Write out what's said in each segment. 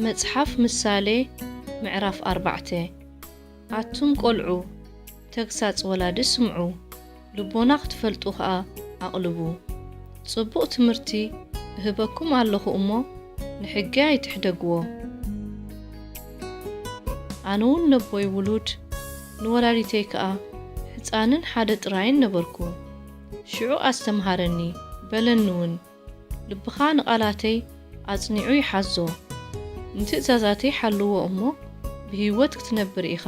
መጽሓፍ ምሳሌ ምዕራፍ ኣርባዕተ። ኣቱም ቈልዑ፣ ተግሳጽ ወላዲ ስምዑ፣ ልቦና ክትፈልጡ ኸኣ ኣቕልቡ። ጽቡቕ ትምህርቲ እህበኩም ኣለኹ እሞ፣ ንሕጊ ኣይትሕደግዎ። ኣነ እውን ነቦይ ውሉድ፣ ንወላዲተይ ከኣ ሕጻንን ሓደ ጥራይን ነበርኩ። ሽዑ ኣስተምሃረኒ፣ በለኒ እውን። ልብኻ ንቓላተይ ኣጽኒዑ ይሓዞ። ንትእዛዛተይ ሓልዎ እሞ ብህይወት ክትነብር ኢኻ።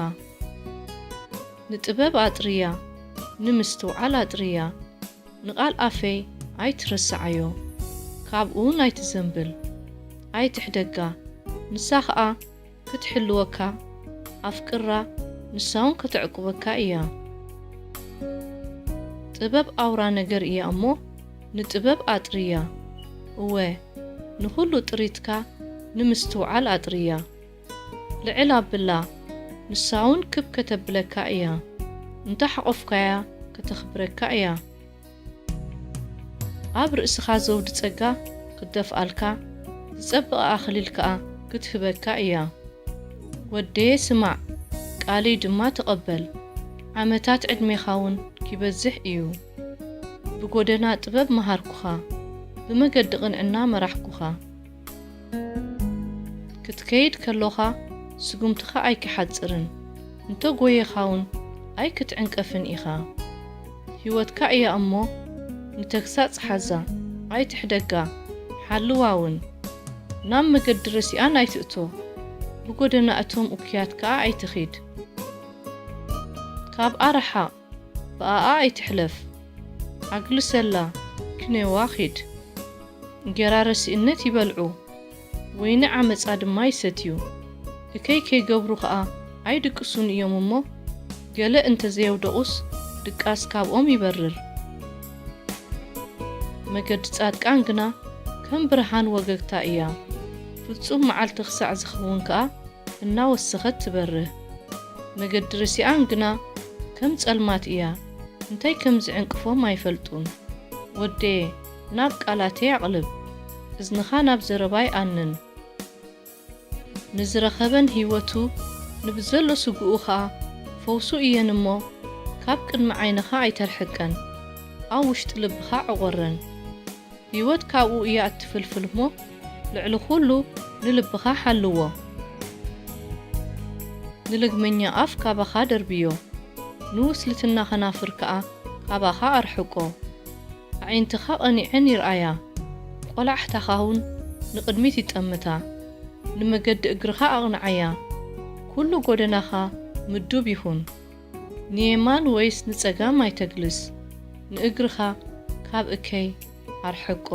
ንጥበብ ኣጥርያ፣ ንምስትውዓል ኣጥርያ። ንቓል ኣፈይ ኣይትረስዓዮ፣ ካብኡ እውን ኣይትዘንብል። ኣይትሕደጋ፣ ንሳ ኸኣ ክትሕልወካ። ኣፍቅራ፣ ንሳ እውን ከተዕቁበካ እያ። ጥበብ ኣውራ ነገር እያ እሞ፣ ንጥበብ ኣጥርያ። እወ፣ ንኹሉ ጥሪትካ ንምስትውዓል ኣጥርያ። ልዕል ኣብላ፣ ንሳ እውን ክብ ከተብለካ እያ። እንተ ሓቖፍካያ፣ ከተኽብረካ እያ። ኣብ ርእስኻ ዘውዲ ጸጋ ክትደፍኣልካ፣ ዝጸበቐ ኣኽሊል ከኣ ክትህበካ እያ። ወደየ፣ ስማዕ፣ ቃለይ ድማ ተቐበል። ዓመታት ዕድሜኻ እውን ኪበዝሕ እዩ። ብጎደና ጥበብ መሃርኩኻ፣ ብመገዲ ቅንዕና መራሕኩኻ። ክትከይድ ከሎኻ ስጉምትኻ ኣይኪሓጽርን፣ እንተ ጐየኻ እውን ኣይክትዕንቀፍን ኢኻ። ህይወትካ እያ እሞ፣ ንተግሳጽ ሓዛ፣ ኣይትሕደጋ፣ ሓልዋ እውን። ናብ መገዲ ረሲኣን ኣይትእቶ፣ ብጎደና እቶም እኩያት ከኣ ኣይትኺድ። ካብኣ ርሓቕ፣ ብኣኣ ኣይትሕለፍ። ኣግልሰላ፣ ክንዮዋ ኺድ። እንጌራ ረሲእነት ይበልዑ፣ ወይኒ ዓመጻ ድማ ይሰትዩ። እከይ ከይገብሩ ኸኣ ኣይድቅሱን እዮም እሞ፣ ገለ እንተ ዘየውደቑስ ድቃስ ካብኦም ይበርር። መገዲ ጻድቃን ግና ከም ብርሃን ወገግታ እያ። ፍጹም መዓልቲ ክሳዕ ዝኸውን ከኣ እናወሰኸት ትበርህ። መገዲ ርሲኣን ግና ከም ጸልማት እያ፣ እንታይ ከም ዝዕንቅፎም ኣይፈልጡን። ወደየ፣ ናብ ቃላተይ ኣቕልብ፣ እዝንኻ ናብ ዘረባይ ኣንን። ንዝረኸበን ህይወቱ፣ ንብዘሎ ስግኡ ኸኣ ፈውሱ እየን እሞ፣ ካብ ቅድሚ ዓይንኻ ኣይተርሕቀን፣ ኣብ ውሽጢ ልብኻ ዕቖረን። ህይወት ካብኡ እያ እትፍልፍል እሞ፣ ልዕሊ ኹሉ ንልብኻ ሓልዎ። ንልግመኛ ኣፍ ካባኻ ደርብዮ፣ ንውስልትና ኸናፍር ከኣ ካባኻ ኣርሕቆ። ኣዒንትኻ ቐኒዐን ይርኣያ፣ ቈላሕታኻ እውን ንቕድሚት ይጠምታ። ንመገዲ እግርኻ ኣቕንዓያ፣ ኩሉ ጐደናኻ ምዱብ ይኹን። ንየማን ወይስ ንጸጋም ኣይተግልስ፣ ንእግርኻ ካብ እከይ ኣርሕቆ።